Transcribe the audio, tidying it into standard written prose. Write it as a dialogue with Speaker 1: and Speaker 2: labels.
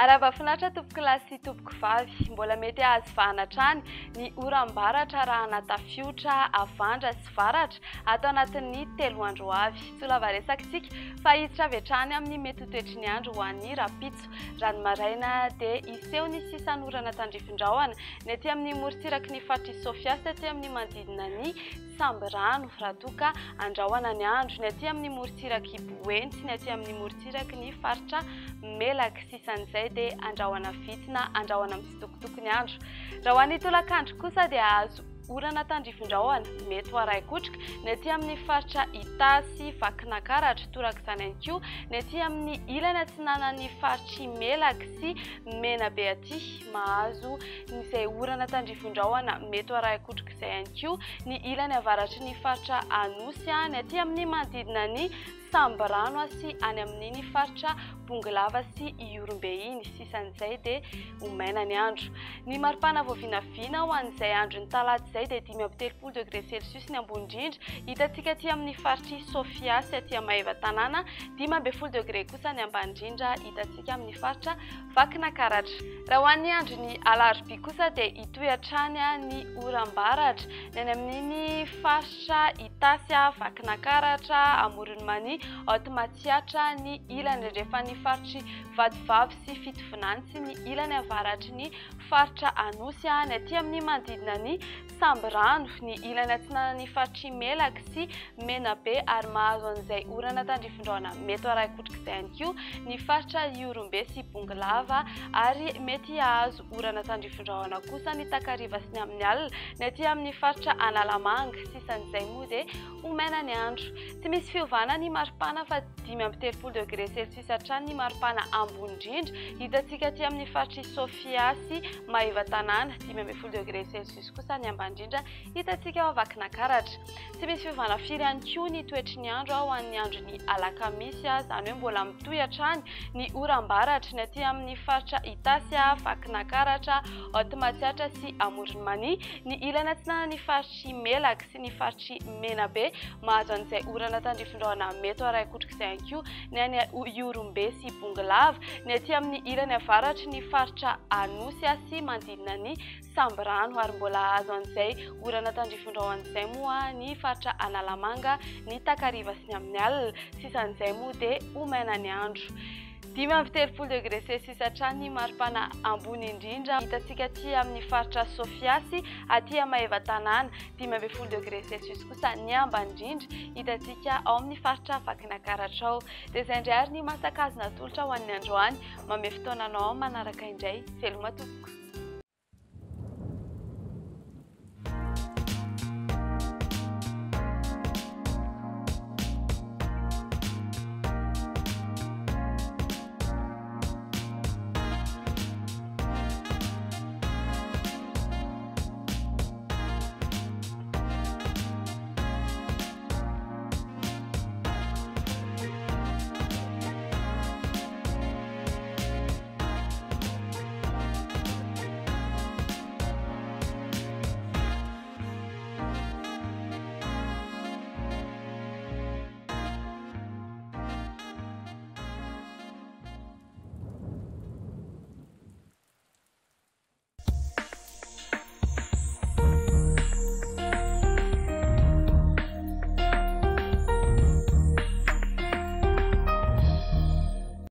Speaker 1: Arahaba finaritra tompoko lahy sy tompoko vavy. Mbola mety hahazo vahana hatrany ny oram-baratra arahana tafiotra, avandra sy varatra ato anatin'ny 3 andro ho avy. Tsy ho lava resaka isika fa hiditra avy hatrany amin'ny mety ho toetry ny andro ho an'ny rahampitso. Raha ny maraina dia hiseho ny sisan'orana tandrifin-drahona ny aty amin'ny morontsiraky ny faritr'i Sofia sy aty amin'ny manodidina ny Sambirano raha toa ka andrahona ny andro, ny aty amin'ny morontsirak'i Boeny sy ny aty amin'ny morontsiraky ny faritra Melaky. Sisan'izay dia andrahona vitsy na andrahona mitsitokotoko ny andro. Raha ho an'ny tolakandro kosa dia hahazo orana tandrifin-drahona, mety ho arahin-kotroka, ny aty amin'ny faritra Itasy, Vakinankaratra, torak'izany ihany koa ny aty amin'ny ilany atsinanan'ny faritr'i Melaky sy Menabe aty. Mahazo izay orana tandrifin-drahona mety ho arahin-kotroka izay ihany koa ny ilany avaratry ny faritra Anosy, ny aty amin'ny manodidina ny Sambirano sy any amin'iny faritra Bongolava sy Ihorombe iny. Sisan'izay dia ho maina ny andro. Ny maripana vao vinavina ho an'izay andron'ny talata izay dia 35 degré celsius ny ambony indrindra hitantsika aty amin'ny faritr'i Sofia sy aty Maevatanàna, 15 degré kosa ny ambany indrindra hitantsika amin'ny faritra Vakinankaratra. Raha ho an'ny andron'ny alarobia kosa dia hitohy hatrany ny oram-baratra ny any amin'iny faritra Itasy, Vakinankaratra, Amoron'i Mania, Haute Matsiatra, ny ilany andrefan'ny faritr'i Vatovavy sy Fitovinany sy ny ilany avaratry ny faritra Anosy, ny aty amin'ny manodidina ny Sambirano, ny ilany atsinanan'ny faritr'i Melaky sy Menabe ary mahazo an'izay orana tandrifindraona mety ho arahin-kotroka izay ihany koa ny faritra Ihorombe sy Bongolava ary mety hahazo orana tandrifindraona kosa ny takariva sy ny amin'ny alina ny aty amin'ny faritra Analamanga. Sisan'izay moa dia ho maina ny andro. Tsy misy fiovana ny maripana fa 35 degré celsius hatrany ny maripana ambony indrindra hitantsika aty amin'ny faritr'i Sofia sy Maevatanàna, 15 degré celsius kosa ny ambany indrindra hitantsika ao Vakinankaratra. Tsy misy fiovana firy ihany koa ny toetry ny andro ho an'ny andron'ny alakamisy, izany hoe mbola mitohy hatrany ny oram-baratra ny aty amin'ny faritra Itasy, Vakinankaratra, Haute Matsiatra sy Amoron'i Mania, ny ilany atsinanan'ny faritr'i Melaky sy ny faritr'i Menabe. Mahazo an'izay orana tandrifin-drahona mety ho arahin-kotroka izay ihany koa ny any Ihorombe sy Bongolava, ny aty amin'ny ilany avaratry ny faritra Anosy sy manodidina ny Sambirano ary mbola hahazo an'izay orana tandrifin-drahona izay moa ny faritra Analamanga ny takariva sy ny amin'ny alina. Sisan'izay moa dia ho maina ny andro. 35 degré celsius hatrany ny maripana ambony indrindra hitantsika aty amin'ny faritra Sofia sy aty Maevatanàna. 15 degré celsius kosa ny ambany indrindra hitantsika ao amin'ny faritra Vakinankaratra ao. Dia izay indray ary ny masaka azo natolotra ho an'ny androany. Mamehy fotoana anao manaraka indray. Veloma tompoko.